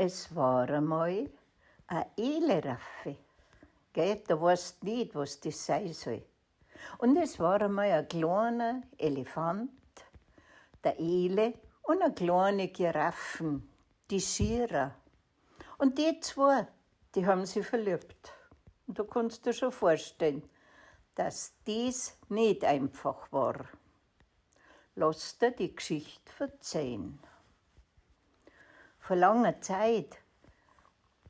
Es war amal a Eleraffe. Gell, da weißt ned, was des sei soll. Und es war amal a kleiner Elefant, der Ele, und a kleine Giraffen, die Shira. Und die zwoa, die haben si verliebt. Und du kannst dir scho vorstellen, dass des ned einfach war. Lass dir die Gschicht verzählen. Vor langer Zeit,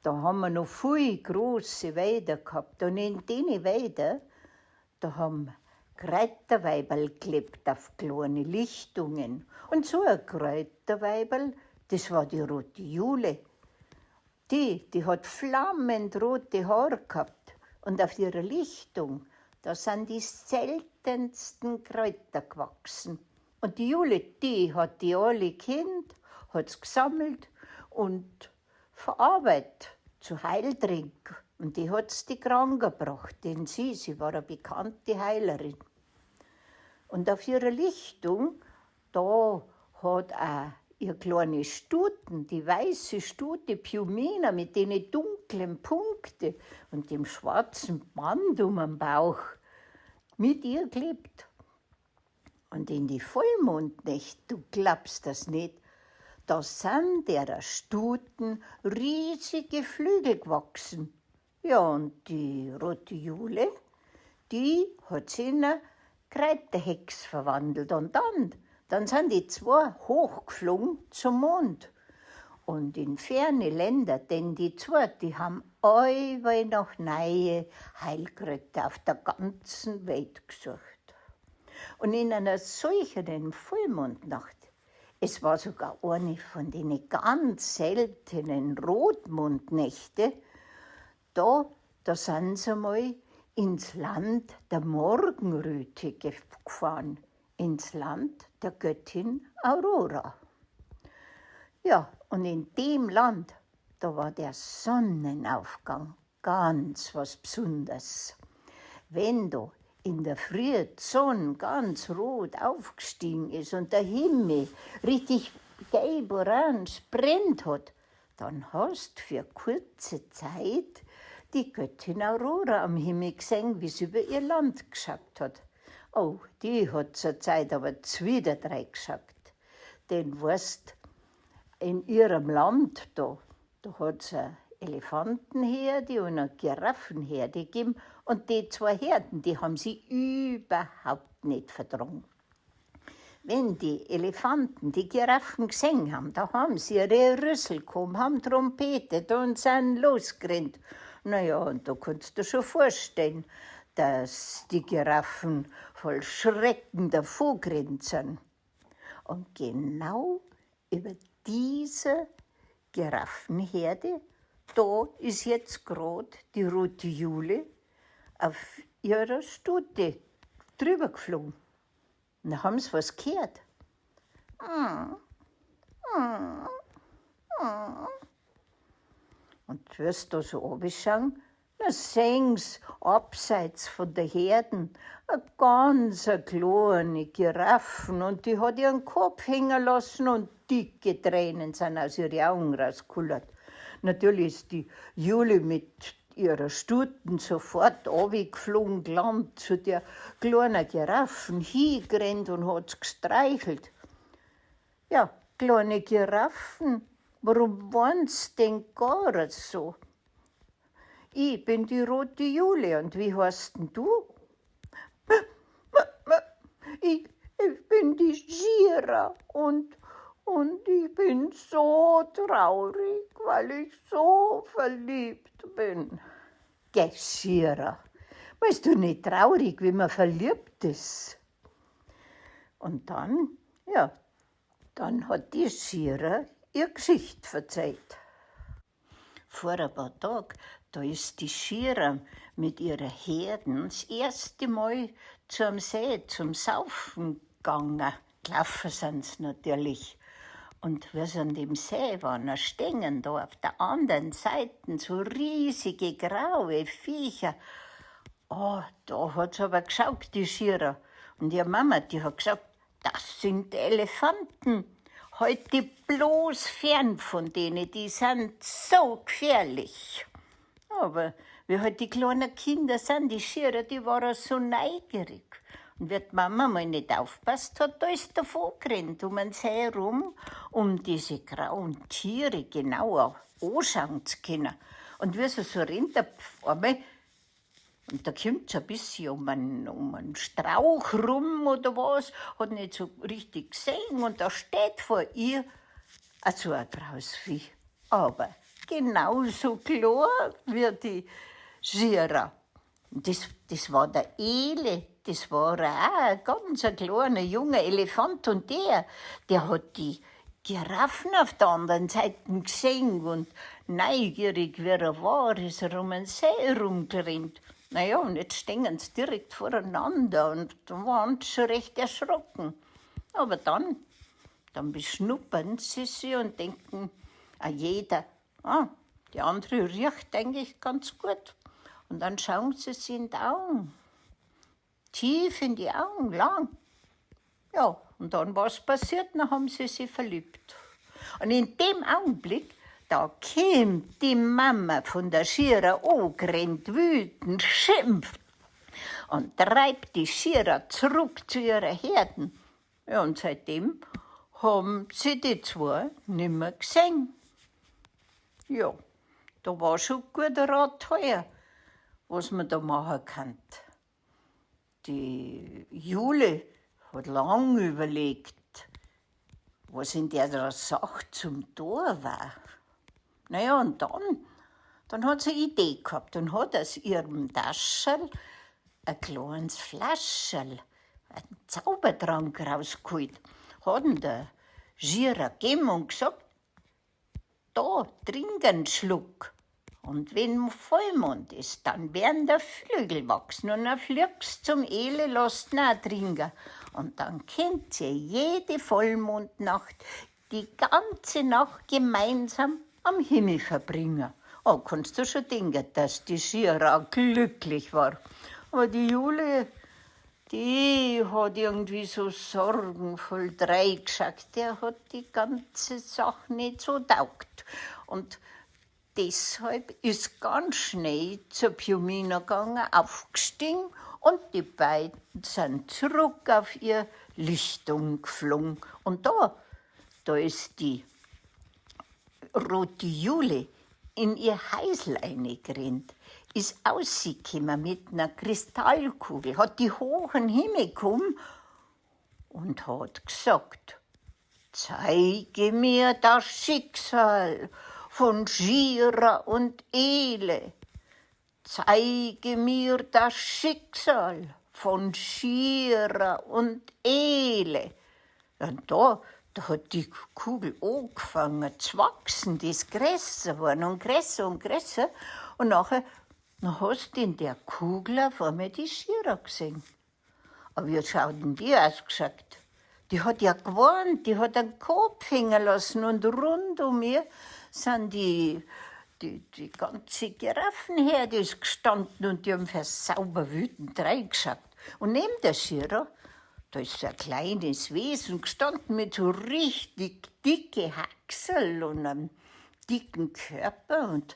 da ham ma no vui große Wälder ghabt und in dene Wälder, da ham Kräuterweiberl glebt auf kleine Lichtungen. Und so a Kräuterweiberl, des war die Rote Jule. Die, die hat flammend rote Haar ghabt und auf ihrer Lichtung, da san die seltensten Kräuter gwachsen. Und die Jule, die hat die alle kennt, hat's gsammelt und verarbeitet zu Heiltränk. Und die hat's die Kranken gebracht, denn sie war a bekannte Heilerin. Und auf ihrer Lichtung, da hat a ihr kleine Stuten, die weiße Stute Piumina mit dene dunklen Punkte und dem schwarzen Band um den Bauch, mit ihr glebt. Und in die Vollmondnächt, du glaubst das ned, da san dera Stuten riesige Flügel gwachsen. Ja, und die Rote Jule, die hat si in a Kräuterhex verwandelt. Und dann san die zwoa hochgflogen zum Mond und in ferne Länder, denn die zwoa, die ham allweil nach neie Heilkräuter auf der ganzen Welt gsucht. Und in einer solchen Vollmondnacht, es war sogar eine von den ganz seltenen Rotmondnächte, da sind sie mal ins Land der Morgenröte gefahren, ins Land der Göttin Aurora. Ja, und in dem Land, da war der Sonnenaufgang ganz was Besonderes. Wenn da in der Früh die Sonne ganz rot aufgestiegen ist und der Himmel richtig gelb-orange brennt hat, dann hast für kurze Zeit die Göttin Aurora am Himmel gesehen, wie sie über ihr Land geschaut hat. Oh, die hat zur Zeit aber zwider geschaut. Denn weißt, in ihrem Land da, da hat's a Elefantenherde und a Giraffenherde gegeben und die zwei Herden, die haben sie überhaupt nicht vertragen. Wenn die Elefanten die Giraffen gesehen haben, da haben sie ihre Rüssel gehoben, haben trompetet und sind losgerannt. Naja, und da kannst du dir schon vorstellen, dass die Giraffen voll Schrecken davongerannt sind. Und genau über diese Giraffenherde, da ist jetzt grad die Rote Jule auf ihrer Stute drüber geflogen. Und da haben sie was gehört. Und wirst da so runterschauen, na sehen sie abseits von der Herden a ganz a kleine Giraffen und die hat ihren Kopf hängen lassen und dicke Tränen sind aus ihren Augen rausgekullert. Natürlich ist die Jule mit ihrer Stuten sofort runtergeflogen, gelandet zu der kleinen Giraffen, hingerannt und hat's gestreichelt. Ja, kleine Giraffen, warum weinst denn gar so? Ich bin die Rote Jule und wie heißt denn du? Ich bin die Shira und ich bin so traurig, weil ich so verliebt bin. Geh, Shira, bist du nicht traurig, wenn man verliebt ist? Und dann, ja, dann hat die Shira ihr Geschicht verzeiht. Vor ein paar Tagen, da ist die Shira mit ihrer Herden das erste Mal zum See, zum Saufen gegangen. Gelaufen sind's natürlich. Und wie sie an dem See waren, da stehen da auf der anderen Seite so riesige graue Viecher. Oh, da hat's aber geschaut, die Shira. Und ihre Mama, die hat gesagt, das sind Elefanten. Halt di bloß fern von dene, die sind so gfährlich. Aber wie halt die kleinen Kinder sind, die Shira, die war auch so neugierig. Und wie die Mama mal nicht aufpasst hat, da ist davon gerannt um den See rum, um diese grauen Tiere genauer anschauen zu können. Und wie sie so rennt, auf einmal, und da kommt sie ein bisschen um einen Strauch rum oder was, hat nicht so richtig gesehen und da steht vor ihr so ein graues Vieh. Aber genauso klar wie die Shira. Das war der Ele, das war auch ein ganz ein kleiner junger Elefant und der hat die Giraffen auf der anderen Seite gesehen und neugierig wie er war, ist er um den See rumgerannt. Naja, und jetzt stehen sie direkt voreinander und da waren sie schon recht erschrocken. Aber dann beschnuppern sie sich und denken, ah, jeder, ah, die andere riecht eigentlich ganz gut. Und dann schauen sie sich in die Augen. Tief in die Augen, lang. Ja, und dann was passiert? Dann haben sie sich verliebt. Und in dem Augenblick, da kommt die Mama von der Shira angerannt, wütend, schimpft und treibt die Shira zurück zu ihrer Herden. Ja, und seitdem haben sie die zwei nimmer gesehen. Ja, da war schon guter Rat teuer, was man da machen kann. Die Jule hat lang überlegt, was in der Sache zum Tor war. Naja, und dann hat sie eine Idee gehabt und hat aus ihrem Taschel ein kleines Flascherl, einen Zaubertrank rausgeholt. Hat ihn der Shira gegeben und gesagt, da, trink einen Schluck. Und wenn Vollmond ist, dann werden der Flügel wachsen und dann fliegst zum Ele, lasst ihn auch trinken. Und dann könnt ihr jede Vollmondnacht die ganze Nacht gemeinsam am Himmel verbringen. Oh, kannst du schon denken, dass die Shira glücklich war. Aber die Jule, die hat irgendwie so sorgenvoll dreingeschaut. Der hat die ganze Sache nicht so taugt. Und deshalb ist ganz schnell zur Piumina gegangen, aufgestiegen und die beiden sind zurück auf ihr Lichtung geflogen. Und da ist die rote Jule in ihr Häusl reingerannt, ist rausgekommen mit einer Kristallkugel, hat die hoch in den Himmel gekommen und hat gesagt, zeige mir das Schicksal von Shira und Ele. Zeige mir das Schicksal von Shira und Ele. Und da hat die Kugel angefangen zu wachsen, die ist größer geworden und größer und größer. Und nachher dann hast du in der Kugel auf einmal die Shira gesehen. Aber wie schaut denn die ausgeschaut? Die hat ja gewarnt, die hat einen Kopf hängen lassen und rund um ihr sind die ganze Giraffenherde ist gestanden und die haben für sauber wütend reingeschaut. Und neben der Shira, da ist so ein kleines Wesen gestanden mit so richtig dicke Haxel und einem dicken Körper und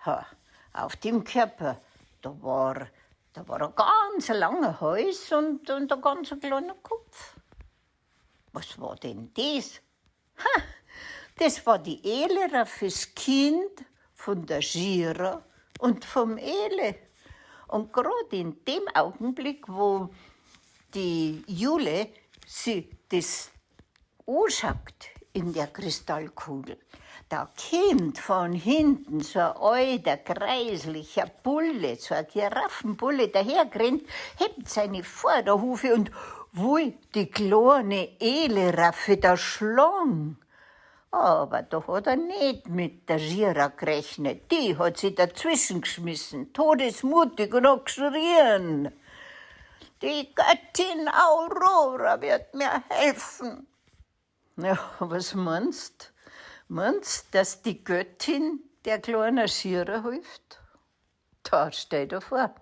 ha, auf dem Körper, da war ein ganz langer Hals und ein ganz kleiner Kopf. Was war denn das? Ha, das war die Elera fürs Kind von der Shira und vom Ele. Und gerade in dem Augenblick, wo die Jule sie das anschaut in der Kristallkugel, da kommt von hinten so ein alter, greislicher Bulle, so ein Giraffenbulle dahergerannt, hebt seine Vorderhufe und will die kleine Eleraffe da schlagen. Aber da hat er nicht mit der Shira gerechnet. Die hat sich dazwischen geschmissen, todesmutig und hat geschrien. Die Göttin Aurora wird mir helfen. Ja, was meinst? Meinst, dass die Göttin der kleinen Shira hilft? Da stell dir vor,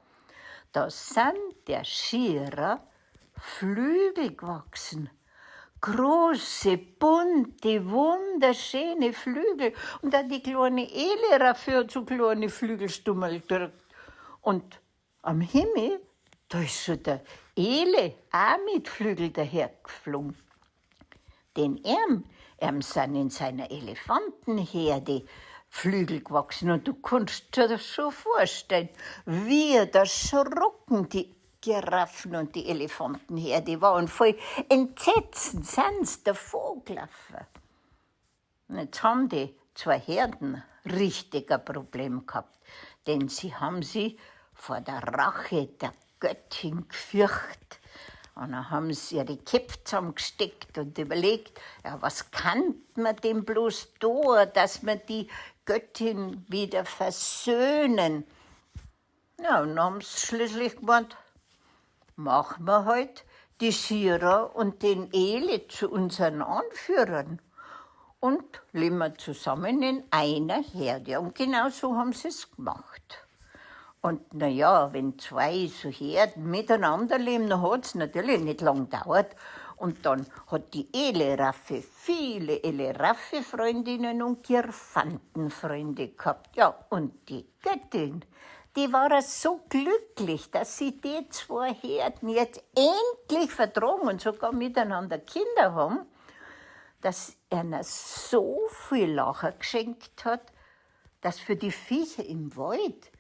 da sind der Shira Flügel gewachsen. Große, bunte, wunderschöne Flügel. Und auch die kleine Eleraffe hat so kleine Flügelstummerl gekriegt. Und am Himmel, da ist schon der Ele auch mit Flügel dahergeflogen. Den ihm sind in seiner Elefantenherde Flügel gewachsen. Und du kannst dir das schon vorstellen, wie erschrocken die Giraffen und die Elefantenherde waren. Voll Entsetzen sind sie davon gelaufen. Und jetzt haben die zwei Herden richtig ein Problem gehabt, denn sie haben sich vor der Rache der Göttin gefürchtet. Und dann haben sie ihre Köpfe zusammengesteckt und überlegt, ja, was kann man denn bloß tun, dass wir die Göttin wieder versöhnen? Ja, und dann haben sie schließlich gemeint, machen wir halt die Sira und den Ele zu unseren Anführern und leben wir zusammen in einer Herde. Und genau so haben sie es gemacht. Und na ja, wenn zwei so Herden miteinander leben, dann hat's natürlich nicht lang gedauert. Und dann hat die Eleraffe viele Eleraffe-Freundinnen und Girfantenfreunde gehabt. Ja, und die Göttin, die war so glücklich, dass sie die zwei Herden jetzt endlich vertragen und sogar miteinander Kinder haben, dass er so viel Lacher geschenkt hat, dass für die Viecher im Wald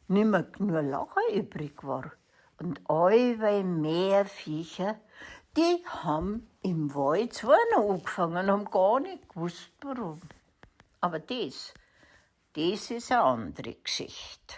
nimmer nur Lacher übrig war. Und allweil mehr Viecher, die haben im Wald zwar noch angefangen und haben gar nicht gewusst, warum. Aber das ist eine andere Geschichte.